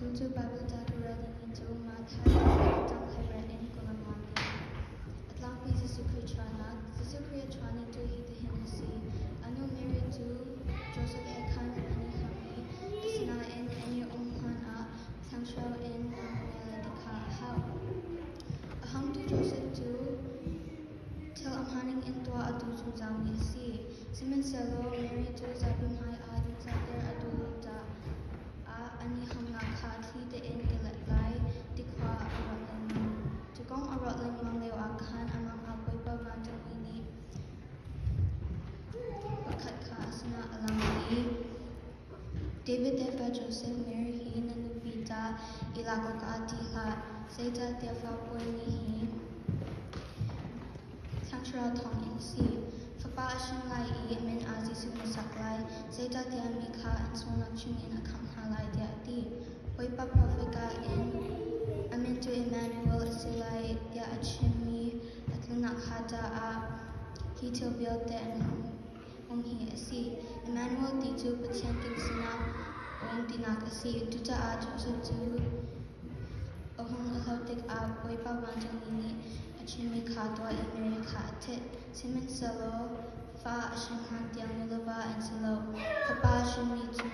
Tu cu Baibal ca ka rel dingmi cu Matthai caang 18 in 25 tiang. A tlangpi Jesuh Khrih chuahnak. Jesuh Khrih a chuahning cu hitihin a si. A nu Mary cu Josef he khan an i ham i asinain an i um hlan ah thlanghro in nau a ngei lai ti kha a hauh. A hamtu Josef cu thil a hmaning in tuah a duh zungzalmi a si. Sihmanhsehlaw Mary cu zapi hmaiah ningzahter a duh lo caah an i hamnak kha thli tein ka let lai ti khua a ruat lengmang. Cu kong a ruah lengmang lioah khan a mang ah Bawipa vancungmi nih pakhat kha a sinah a lang i, David tefa Josef, Mary hi na nupi ca i lak awkah ṭih hlah, zeicahtiah fa pawimi hi Thlarau thawngin a si. Fapa a hrin lai i a min ah Jesuh na sak lai, zeicahtiah mi kha an sualnak chungin a khamh hna lai, tiah a ti. Bawipa profet ka in a min cu Emmanuel a si lai tiah a chimmi a tlunnak hnga caah hi thil vialte an hung um hi a si. Emmanuel ti cu Pathian kan sinah um tinak a si. Cucaah Josef cu a hung i hlauh tikah Bawipa vancungmi nih a chimmi kha tuah i Mary kha a ṭhit. Sihmanhsehlaw fa a hrin hlan tiang nu le va an si lo. Fapa a hrinmi cu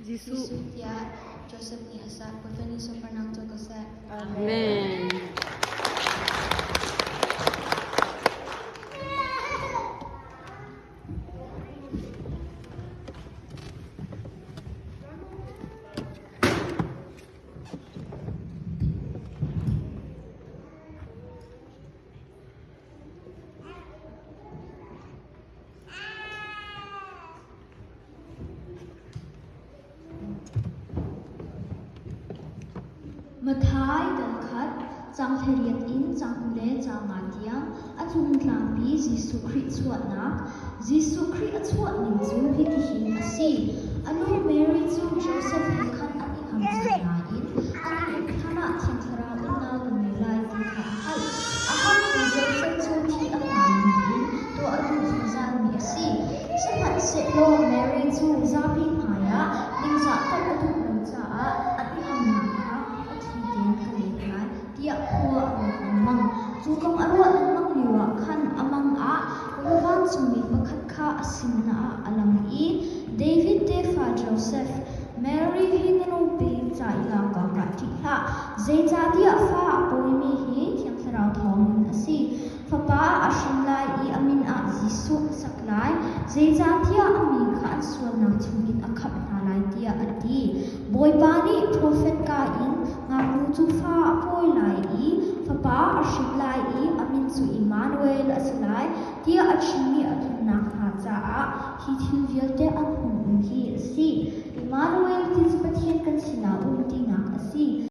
Jesuh tiah Josef nih a sak. Bawipa nih sunparnak cu ko seh. Amen. Matthai dal khat, caang 18 in caang 25 tiang a cung tlangpi Jesuh Khrih chuahnak. Jesuh Khrih a chuah ning cu hitihin a si. A nu Mary cu Josef he khan an i ham cang nain an i um hlan ah Thiang Thlarau in nau na ngei lai ti kha a hngalh. A hamtu Josef cu thi a hmaan ningin tuah a duh zungzalmi a si. Sihmanhsehlaw Mary cu zapi hmaiah ningzahter a duh lo caah an i hamnak kha a thli tein ka lek lai tiah khua a ruat lengmang. Cu kong a ruah lengmang lioah khan a mang ah vancungmi pakhat kha a sinah a lang i, David tefa Josef, Mary hi na nupi ca i lak awkah ṭih hlah, zeicahtiah fa a pawimi hi Thiang Thlarau thawngin a si. Fapa a hrin lai i a min ah Jesuh a sak lai, zeicahtiah a mi kha an sualnak chungin a khamh hna lai, tiah a ti. Bawipa nih profet ka in ngaknu cu fa a pawi lai i fapa a hrin lai i a min cu Immanuel a si lai, tiah a chimmi a tlun nakhnga caah hi thil vialte an hung um hi a si. Immanuel ti cu Pathian kan sinah um tinak a si.